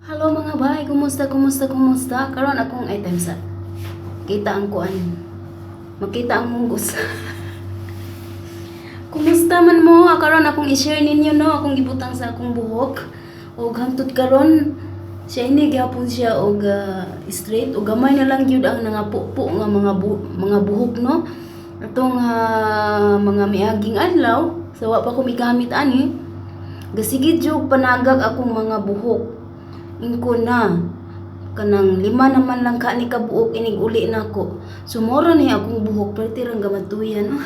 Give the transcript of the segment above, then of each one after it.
Hello mga bay, kumusta, kumusta, kumusta? Karon akong item sa kita ang kuan. Makita ang munggos. Kumusta man mo? Ah, karon akong i-share ninyo, no, akong gibutang sa akong buhok. Og hangtod karon siya ini gyapon siya og straight og gamay na lang gyud ang nangapupo nga mga buhok, no. Atong mga miaging adlaw, so wa pa ko migamit ani. Gasige jud panagak akong mga buhok. Ingko na kanang lima naman lang ka ni kabuok inig uli nako. So mora ni akong buhok perti rang gamatuyan.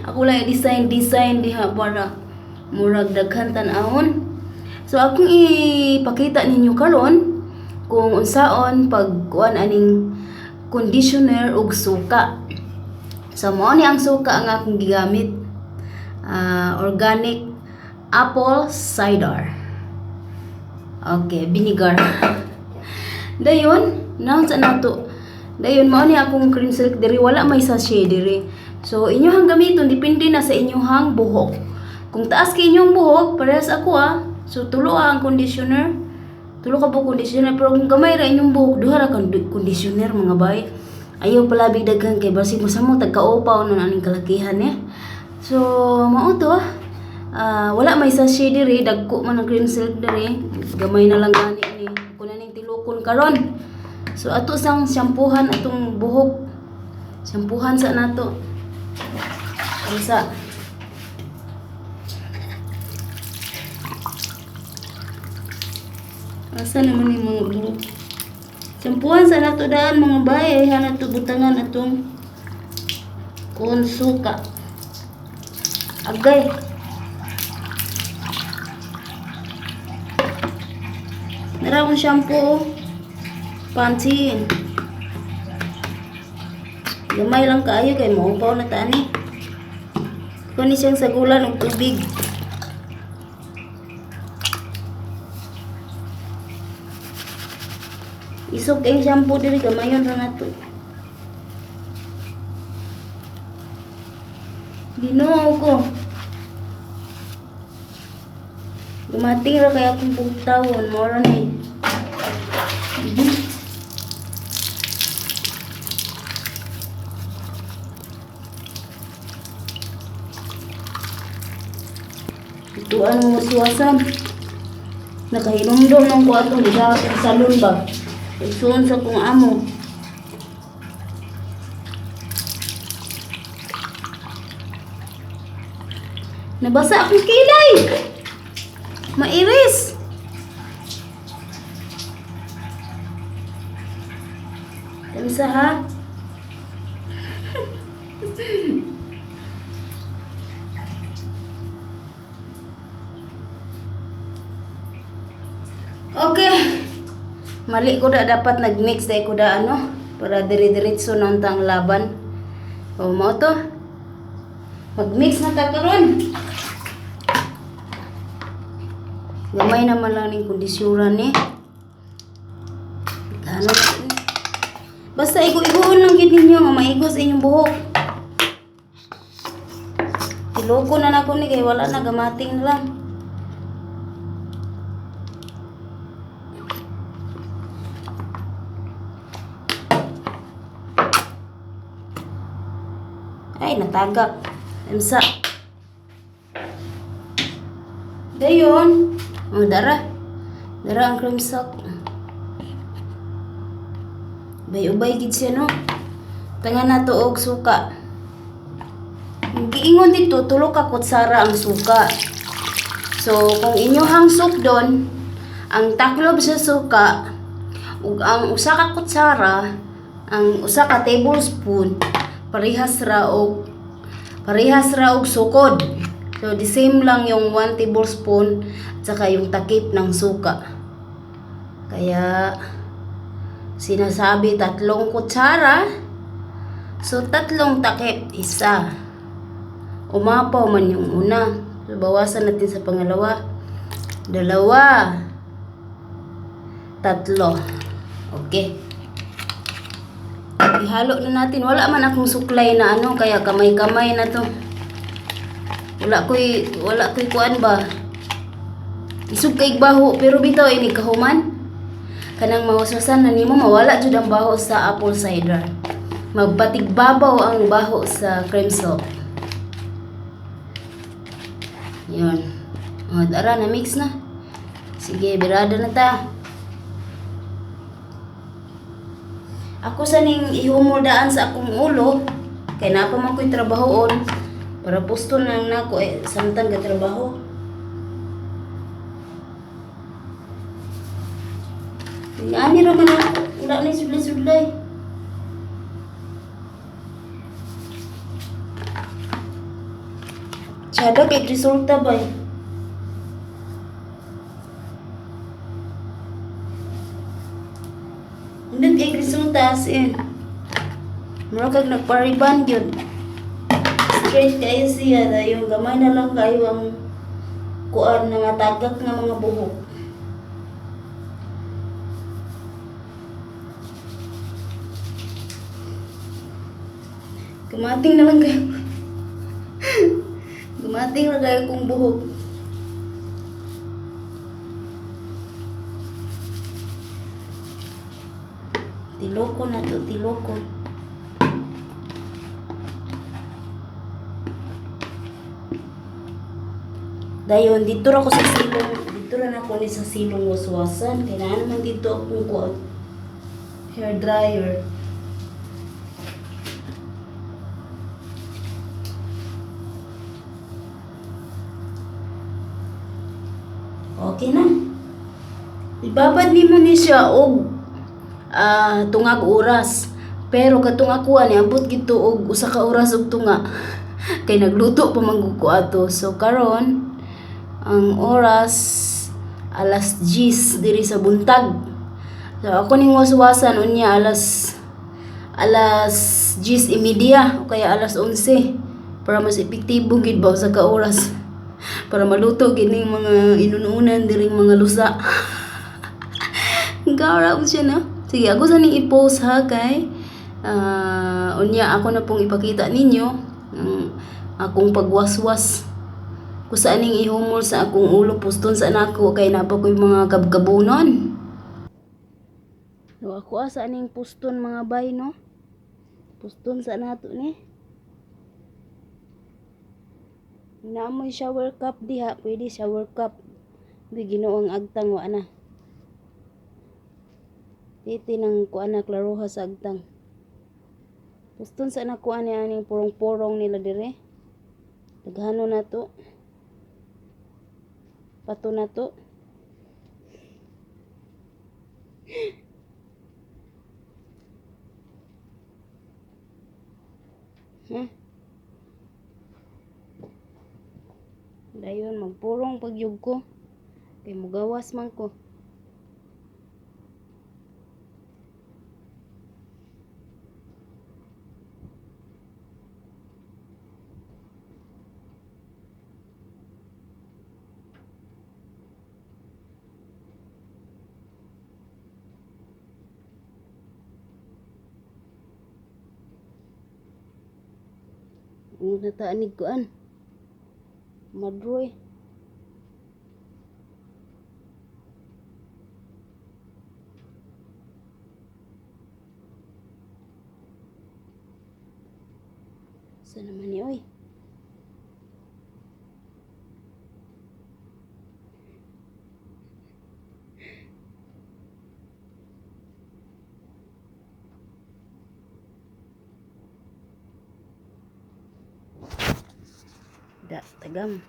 Ako lang design design diha para murag daghan tan-awon. So akong ipakita ninyo karon kung unsaon pagkuan aning conditioner ug suka. So mao ni ang suka ang akong gigamit. Organic apple cider. Okay, vinegar. Dayon, naon sa nato. Dayon mao ni akong cream silk diri, wala may sachet diri. So inyohang gamiton depende na sa inyohang buhok. Kung taas kay inyong buhok, parehas ako ah. So tulo ang conditioner. Tulo ka buok conditioner, pero kung gamay ra inyong buhok, duha ra kang conditioner, mga bay. Ayaw palabig daghan kay basig mosamo tag kaupaw nun aning kalakihan eh. So mao to. Wala may sachet diri, dagko man ang cream silk diri. Gamay na lang gani ni. Ako na ning tilukon karon. So ato sang shampoohan atong buhok. Shampoohan sa nato. Unsa? Asa naman yung mga buhok? Shampoohan sa nato daan, mga bay. Ay nato butangan atong konsuka. Agay. Nara akong shampoo. Pantene. Gamay lang kaayo kay maupaw na ta ani. Kunin siyang sagulan og tubig. Isog kay shampoo diri, gamayon ra nato. Ginoo ko. Gumating ra kay akong buhok tawon, mora ni. Ituan mo suwasan. Nakahinumdom nang ko atong sa salon ba. Igsuon sa kong amo. Nabasa akong kilay. Mairis. Kamsa ha? Okay. Mali ko da, dapat nagmix dahil ko da ano para dire-diretso na ang laban. O mao to. Magmix na ta karon. Gamay naman lang ning kondisyonan ni. Ano na ni? Basta igo-igoon lang gid ninyo nga maigos inyong buhok. Tiloko na nako ni kay wala na, gamating na lang. Ay, natagak. Emsa. Dayon. Oh, dara. Dara ang cream silk. Bay-ubay gid siya, no? Tanga na to og suka. Giingon dito, tulo ka kutsara ang suka. So, kung inyohang sukdon, ang taklob sa suka, ug ang usa ka kutsara, ang usa ka tablespoon, parehas ra og sukod. So, the same lang yung 1 tablespoon at saka yung takip ng suka. Kaya, sinasabi 3 kutsara. So, 3 takip, isa. Umapaw man yung una. So, bawasan natin sa pangalawa. 2. 3. Okay. Ihalo na natin. Wala man akong suklay na ano, kaya kamay-kamay na to. Wala ko'y kuan ba? Isog kay baho pero bitaw ini kahuman. Kanang mawaswasan na nimo, mawala jud ang baho sa apple cider. Magbatigbabaw ang baho sa cream soap. Yun. O, tara, na mix na. Sige, birada na ta. Ako sa ning ihumol daan sa akong ulo, kay naa pa man ko'y trabahoon, para pusto na lang nako eh, samtang gatrabaho. Ani ra man ako, wala na sudlay-sudlay. Tsada kay resulta bay. Hindi kay resulta as in. Mura kag nagpariban gyud. Straight kayo siya dayon gamay na lang kayo ang kuan nga tagak nga mga buhok. Gumating na lang kayo. Gumating lang kayo kong buhok. Tiloko na to, tiloko. Dayon, dito ra ko sa silong, dito ra na ko ni sa silong waswasan. Kaya naa naman dito akong kuan, hair dryer. Okay na. Ibabad nimo ni siya og tungag oras. Pero katong ako ani abot gito og usa ka oras og tunga. Kay nagluto pa man gud ko ato. So karon ang oras alas 10 diri sa buntag. So ako ning waswasan unya alas 10:30 o kaya alas 11 para mas epektibo gid ba usa ka oras para maluto gid ning mga inununan diring mga lusa. Gara ko siya na. Sige, ako sa ning i-post ha kay unya ako na pong ipakita ninyo ang akong pagwaswas kung saan ning ihumol sa akong ulo, puston sa nako kay napa ko'y mga kabkabunon. So ako asa ning puston mga bay no. Puston sa nato ni. Naamoy shower cup diha, pwede shower cup. Di Ginoo ang agtang wa na. Titi nang kuan na klaroha sa agtang. Puston sa nako ani aning purong-purong nila dire. Daghano na to. Pato na to. Ha? Dayon magpurong pagyug ko. Kay mugawas man ko. Una ta anig kuan. Madroy. Sa naman ni oy. Da, tagam.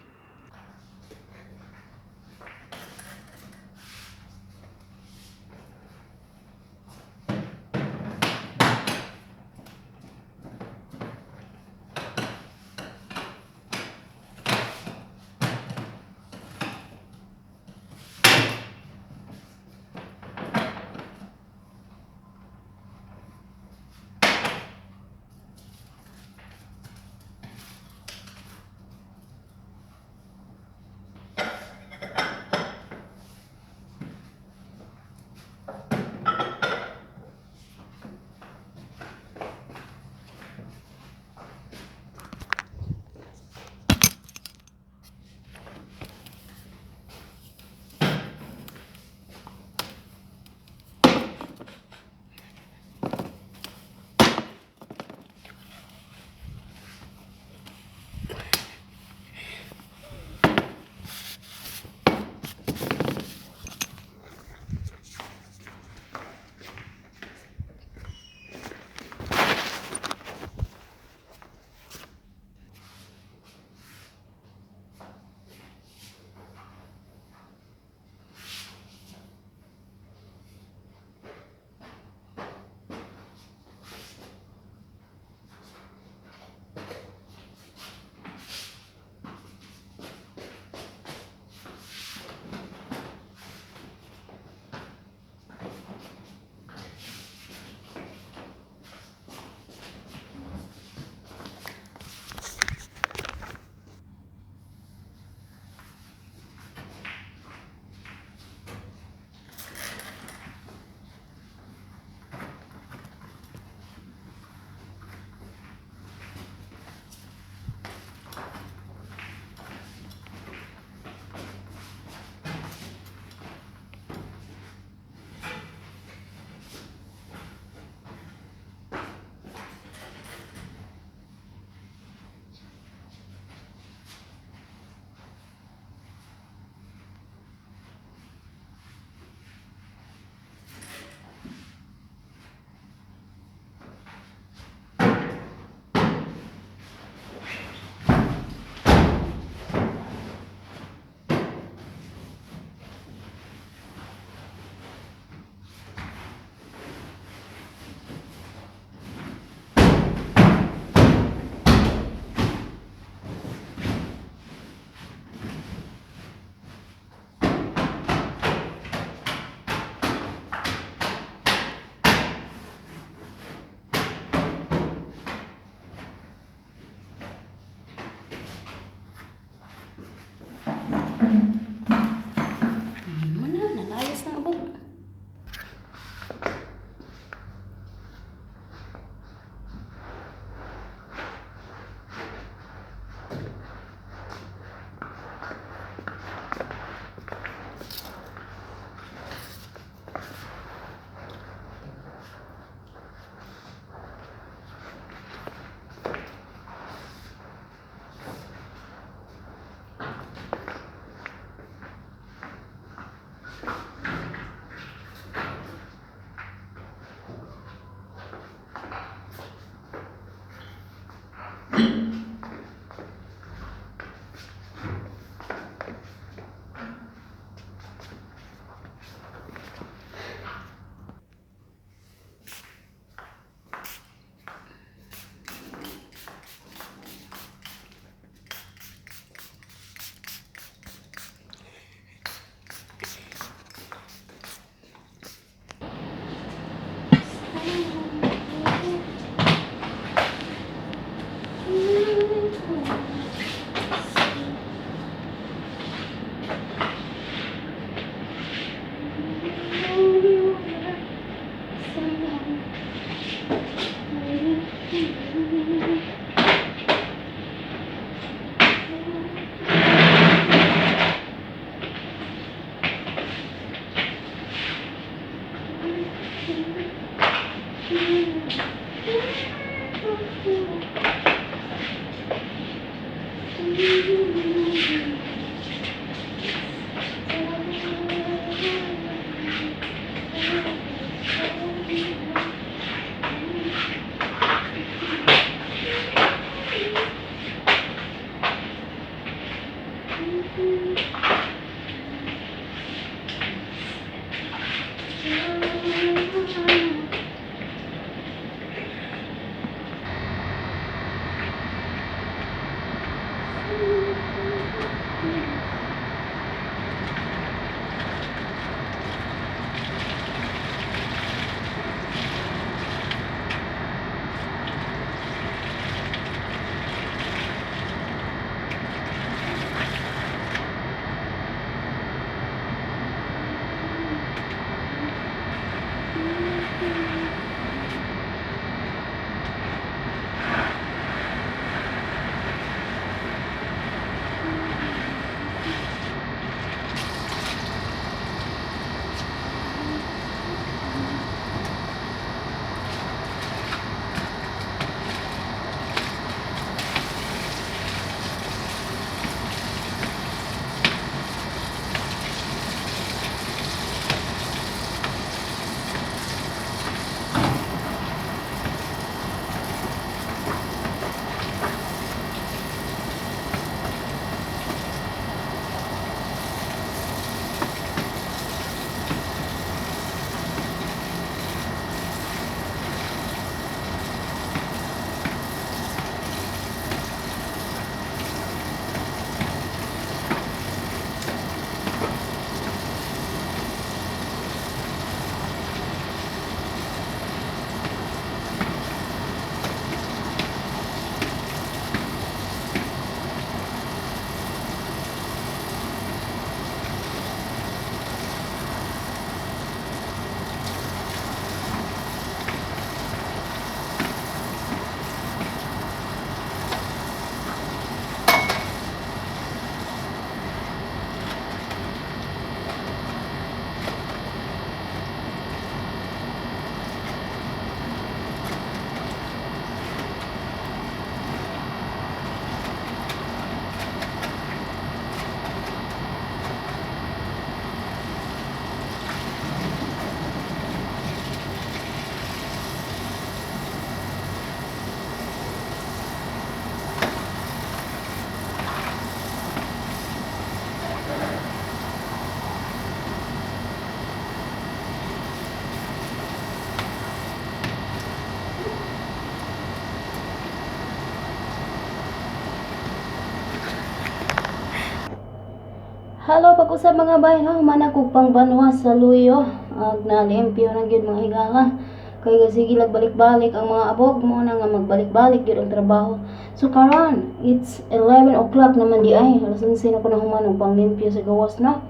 Hello, pag-usab mga bay, no? Mana kog pangbanwas sa luyo. Ag nalimpyo na gyud, mga higala. Kay sige lag balik-balik ang mga abog mo na nga magbalik-balik gyud ang trabaho. So karon, it's 11 o'clock naman di ay. Alas 11 na ko na human og panglimpyo sa gawas, no.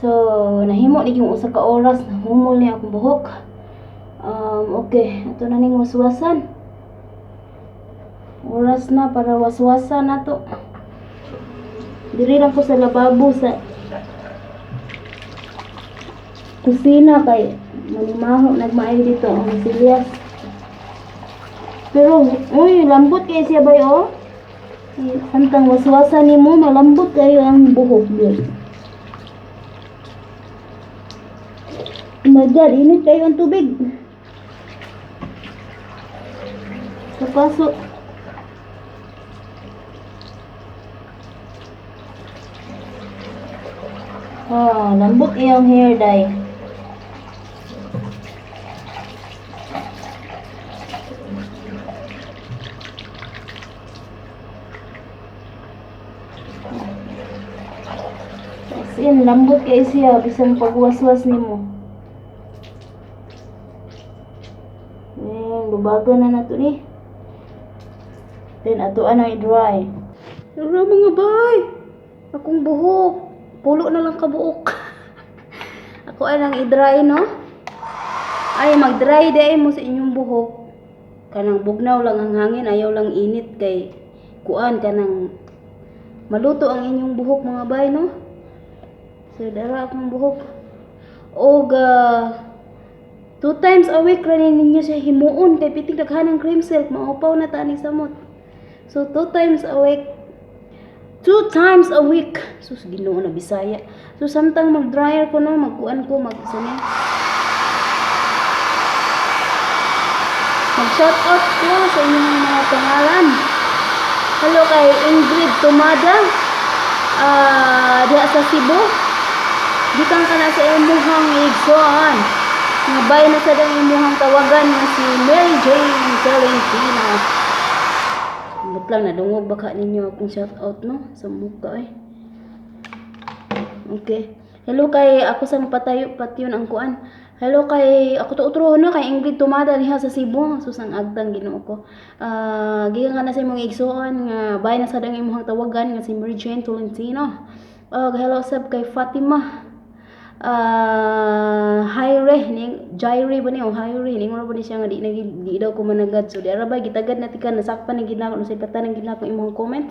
So nahimo ni yung usa ka oras, nahumol ni akong buhok. Okay, ato na ning waswasan. Oras na para waswasan nato. Diri lang ko sa lababo sa kusina kay manimaho nagmaayo dito ang silyas. Pero uy, lambot kay siya bay oh. Samtang waswasan nimo, malambot kayo ang buhok gyud. Oh my God, init kayo ang tubig. Sa paso. Ah, lambot iyong hair dye. As in, lambot kay siya bisan pagwaswas nimo. Then, lubagan na nato ni. Then, ato na i-dry. Pero mga bay, akong buhok. Pulo na lang kabuok. Ako ay lang i-dry, no? Ay, mag-dry di mo sa inyong buhok. Kanang bugnaw lang ang hangin, ayaw lang init kay kuan kanang maluto ang inyong buhok, mga bay, no? So, dara akong buhok. Og Two times a week ra ni ninyo siya himuon kay piting daghan ang cream silk, maupaw na ta ni samot. So two times a week. Two times a week. Sus, Ginoo na Bisaya. So samtang mag-dryer ko no, magkuan ko mag sani. Mag-shout out ko sa inyong mga pangalan. Hello kay Ingrid Tumada. Diha sa Cebu. Gikan ka na sa imuhang igsoon. Nga bay na sa dang imuhang tawagan nga si Mary Jane Tolentino. But lang nadungog baka ninyo akong shout out no sa muka eh. Okay. Hello kay ako sa patayo patyon ang kuan. Hello kay ako to utro no kay Ingrid Tumada diha sa Cebu. Sus, ang agtang Ginoo ko. Gikan ka na sa imong igsoon nga bay na sa dang imuhang tawagan nga si Mary Jane Tolentino. Hello sab kay Fatima. Hayre ni Jaire ba ni o Hayre ni ba ni siya nga di, na di daw ko managad. So di ara ba gitagad na tika nasakpan na gid nako, nasipatan na gid nako imong comment.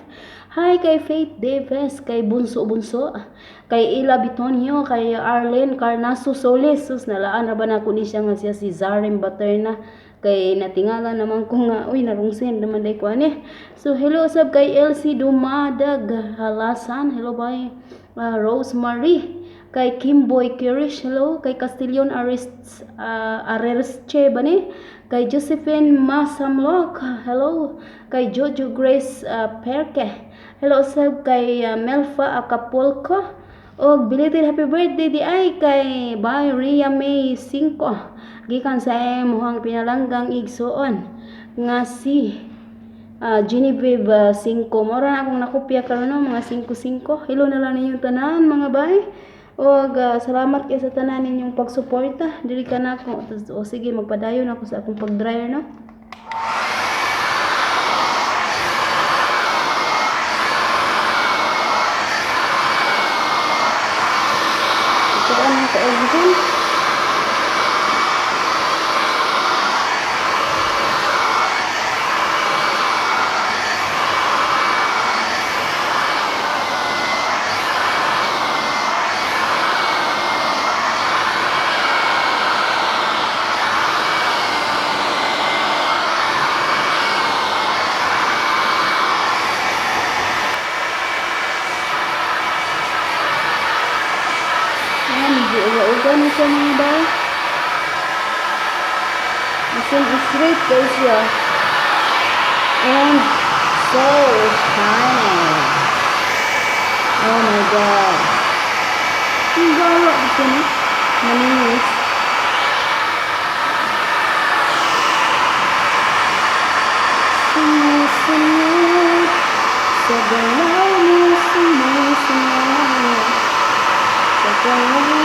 Hi kay Faith Davis, kay Bunso Bunso, kay Ila Bitonio, kay Arlene Carnaso Solis. Sus, nalaan ra ba nako ni siya nga siya si Zarim Baterna kay natingala naman ko nga uy narungsin naman day ko ani. So hello sab kay Elsie Dumadag Halasan, hello bye. Rosemary, kay Kimboy Kirish, hello, kay Castillon Arist Aresche ba ni, kay Josephine Masamlok, hello, kay Jojo Grace Perke, hello sab kay Melfa Acapulco, og belated happy birthday di ay kay Bay Ria May 5, gikan sa imuhang pinalanggang igsoon nga si Genevieve 5. Mora na akong nakopya karon no, mga 5-5. Hello na lang ninyong tanan mga bay. Og salamat kay sa tanan ninyong pagsuporta. Dili ka na ako. O sige, magpadayon ako sa akong pag-dryer no. Ito ang kaogihin. Ayan, medyo uga-uga na siya mga bay. Asin straight kayo siya. And so shiny. Oh my God. Ang gala ito no? Malinis. Sumusunod sa galaw mo, sumusunod sa galaw mo.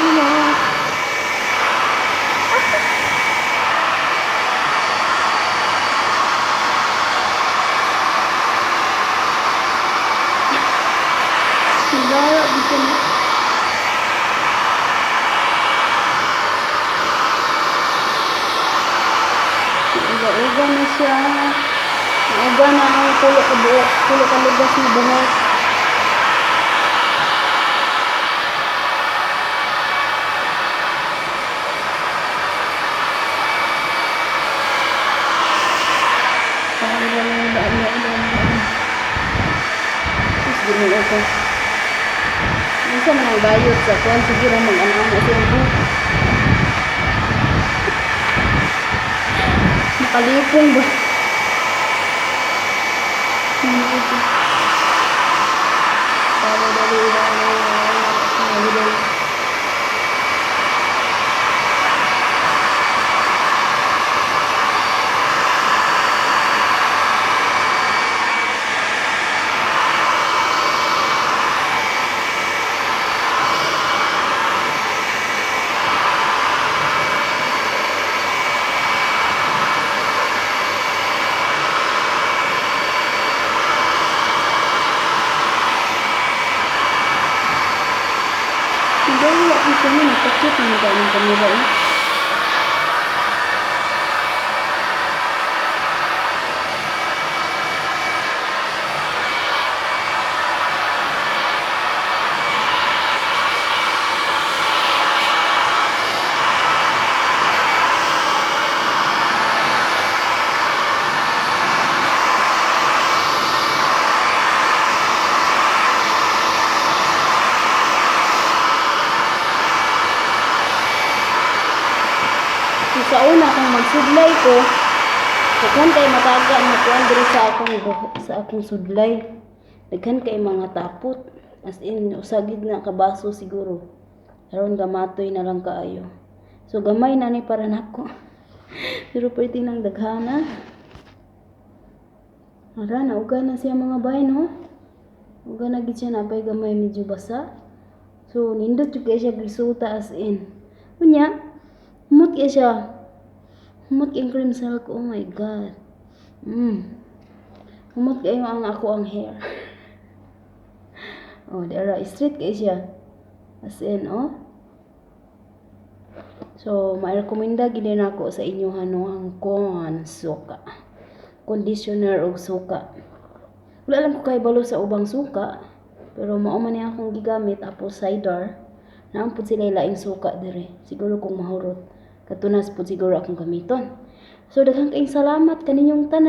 Ang gala dito no? Uga-uga na siya. Uga na ang tulo ka buhok, tulo ka lugas na buhok. Tapos Ginoo ko. Unsa man ang bayot sa kuan, sige ra mag-anam sa buhok. Makalipong ba? Ginoo ko. Dali, dali, dali, dali, dali. Gawa ko siya ni napakit na ang kamera eh. So sa una, kung magsudlay ko, daghan kay mataga nga kuan diri sa akong buhok, sa akong sudlay. Daghan kay mga tapot. As in, usa gid na kabaso siguro. Aron gamatoy na lang kaayo. So gamay na ni para nako. Pero pwede nang daghana. Ara, nauga na siya, mga bay, no? Uga na gid siya, napay gamay medyo basa. So, nindot jud kay siya resulta, as in. Unya, humot kay siya. Humot kay ang cream silk. Oh my God. Humot kayo ang ako ang hair. Oh, dara straight kay siya. As in, oh. So, ma-rekomenda gid nako sa inyo no ang kon suka. Conditioner og suka. Wala lang ko kay balo sa ubang suka, pero mao man ni akong gigamit, apple cider. Naa pud sila laing suka dire. Siguro kung mahurot, katunas pud siguro akong gamiton. So daghang kayong salamat kaninyong tanan.